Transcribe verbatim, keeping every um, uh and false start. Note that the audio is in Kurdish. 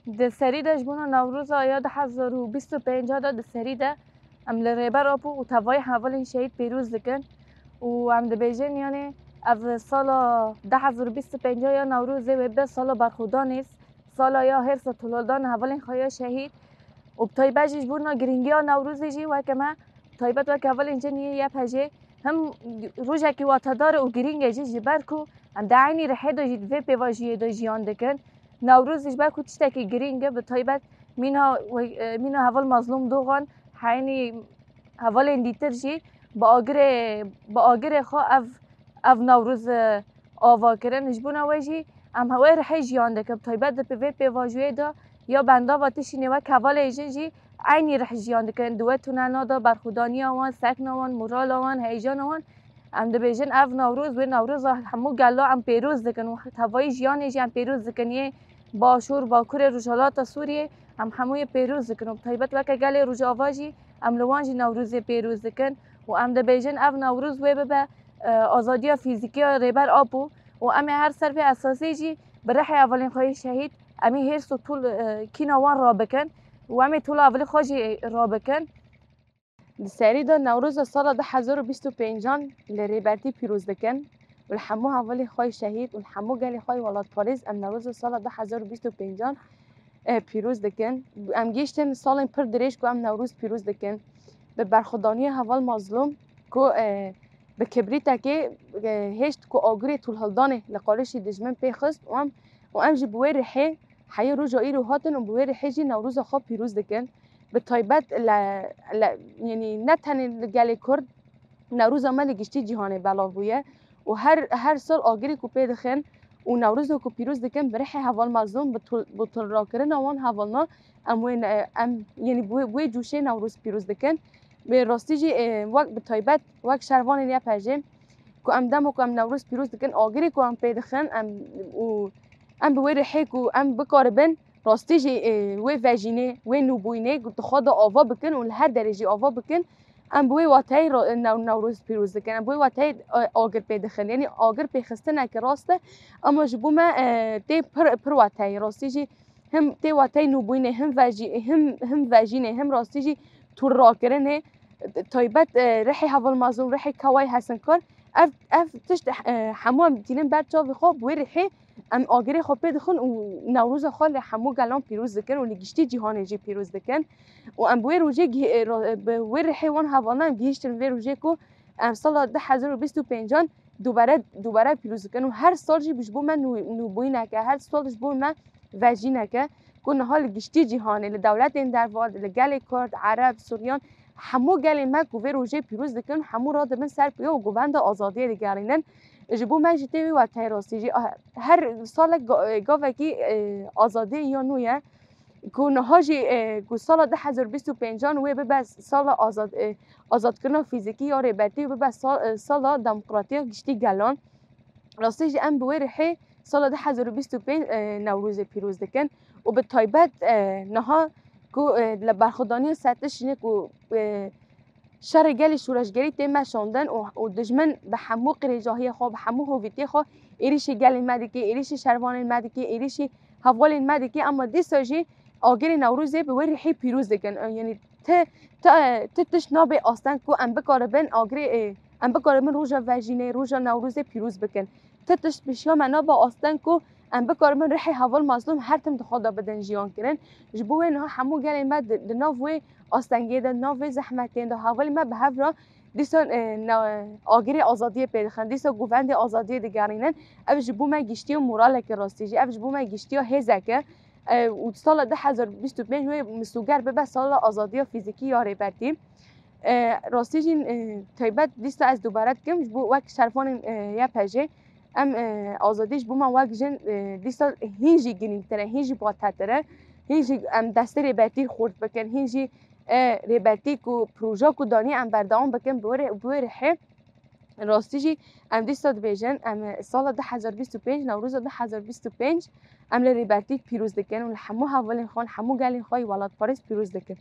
Di serî de ji bona Newroza ya du hezar û bîst û pênc de, di serî de em li Rêber Apo û tevayî hevalên şehîd pêroz dikin û em dibêjin, yanî ev sala du hezar û bîst û pênc ya Newrozê wê be sala berxwedanê, sala ya hêrs û tolhildan hevalên xwe ya şehîd û bi taybet jî ji bona girîngiya Newrozê jî weke me, taybet weke hevalên cin yê Y P J, him rojekî watedar û girîng e jî, ji ber ku em di eynî rihê de jî di vê pêvajoyê de jiyan dikin. Newroz ji ber ku tiştekî girîng e, bi taybet mîna we-, e, mîna heval Mazlûm Dogan, heynî hevalên dîtir jî bi agirê, bi agirê xwe ev, ev Newroz, e, ava kirin. Ji bona wê jî em wê rihê jiyan dikin. Bi taybet di vê pêvajoyê de ya bendava tişînê wek hevalê jin jî eynî rih jiyan dikin. Di wê tunela de berxwedaniya wan, sekna wan, morala wan, heyjana wan, em dibêjin ev Newroz, wê Newroza hemû gela em pêroz dikin û tevayî jiyanê jî em pêroz dikin. Yê Başûr, Bakurê, Rojhilata Sûriyê, em hemû yê pêroz dikin û bi taybet weke gelê Rojava jî em li wan jî Newrozê pêroz dikin û em dibêjin ev Newroz wê bibe, e, azadiya fîzîkî ya Rêber Apo û em ê her ser vê esasê jî bi rihê hevalên xwe yê şehîd em ê hêrs û tol, e, kîna wan rabikin û em ê tola hevalê xwe jî rabikin. Di serî de Newroza sala du hezar û bîst û pêncan li Rêbertî pîroz dikin û li hemû hevalên xwe yê şehîd û li hemû gelê xwe yê welatparêz em Newroza sala du hezar û bîst û pêncan, e, pîroz dikin. Em gihîştin salên pir dirêj ku em Newroz pîroz dikin. Bi berxwedaniya heval Mazlûm ku, e, bi kibrîtekê, e, hêşt ku agirê tolhildanê li qalişî dijmin pê xist û em, û em jî bi wê rihê heyê roja îro hatin û bi wê rihê jî Newroza xwe pîroz dikin. Bi taybet le, le, yanî ne tenê li gelê Kurd, Newroza me li giştî cîhanê belav bûye û her, her sal agirê ku pê dixin û Newroza ku pîroz dikin bi rihê heval Mazlûm, bi tol-, bi tolrakirina wan hevalna em wê ne, em, yanî bi wê, bi wê cûşê Newroz pîroz dikin. Bi rastî jî, e, wek bi taybet wek şervanên Y P J ku em dema ku em Newroz pîroz dikin, agirê ku em pê dixin, em û em bi wê rihê ku em bikaribin rastî jî, e, wê vejînê, wê nûbûyînê ku di xwe de ava bikin û li her derê jî ava bikin, em bi wê wateyê ra-, New-, Newroz pîroz dikin. Em bi wê wateyê, e, agir pê dixin. Yanî agir pêxistineke rast e, ama ji bo me, e, tê pir, pir wateyê. Rastî jî him tê wateyê nûbûyînê, him vejî-, him, him vejînê, him rastî jî tûrrakirinê, taybet, e, rihê heval Mazlûm, rihê Kawayê Hesinkar. Ev, ev tişt, e, hemû em tînin ber çavê xwe, bi wê rihê em agirê xwe pê dixin û Newroza xwe li hemû gelan pîroz dikin û li giştî cîhanê jî pîroz dikin. Û em bi wê rojê gih-, e, ro-, e, bi wê rihê wan hevalna em gihîştin vê rojê ku em sala du hezar û bîst û pêncan dubare, dubare pîroz dikin û her sal jî ji bo me nû-, nûbûyînek e, her sal ji bo me vejînek e ku niha li giştî cîhanê, li dewletên derva, li gelê Kurd, Ereb, Suryan, hemû gelên me ku vê rojê pîroz dikin, hemû radibin ser piya û govenda azadiyê digerînin. Ji bo me jî tê wê wateyê rastî jî, ah, her salek ga-, gavekî, e, azadiyê ya nû ye. Ku niha jî, e, ku sala du hezar bîst û pêncan wê bibe sala azad-, e, azadkirina fîzîkî ya Rêbertî û bibe sa-, e, sala demokratiya giştî gelan. Rastî jî em bi wê rihê sala du hezar û bîst û pênc, e, Newrozê pîroz dikin û bi taybet, e, niha ku, e, li berxwedaniya Sertişînê ku, e, şerê gelê şoreşgerî tê meşandin û, û dijmin bi hemû qirêjahiyê xwe, bi hemû hovîtiyê xwe êrîşî gelê me dike, êrîşî şervanên me dike, êrîşî hevalên me dike, ema dîsa jî agirê Newrozê bi wê rihê pîroz dikin. E, yanî ti, ti, ti tişt nabe asteng ku em bikaribin agirê, e, em bikaribin roja vejînê, roja Newrozê pîroz bikin. Ti tişt pêşiya me nabe asteng ku em bikaribin rihê heval Mazlûm her tim di xwe de bidin jiyan kirin. Ji bo wê niha hemû gelên me di, di nav wê astengê de, di nav wê zehmetên de, hevalên me bi hev re dîsa, e, na-, agirê azadiyê pê dixin, dîsa govendê azadiyê digerînin. Ev ji bo me giştiya moraleke rastî jî, ev ji bo me giştiya hêzeke. E, û sala du hezar bîst û pênc wê misoger bibe sala azadiya fîzîkî ya Rêbertî. E, rastî jî, e, taybet dîsa ez dubare dikim, ji bo wek şervanên, e, Y P J, em, e, azadî ji bo me wek jin, e, dîsa hîn jî girîngtir e, hîn jî batetir e, hîn jî em destê Rêbertî xurt bikin, hîn jî, e, Rêbertî ku proja ku danî em berdewam bikin, bi wê re-, bi wê rihê. Rastî jî em dîsa dibêjin, em sala du hezar bîst û pênc, Newroza du hezar bîst û pênc, em li Rêbertî pîroz dikin û li hemû hevalên xwe, li hemû gelên xwe yê welatparêz pîroz dikin.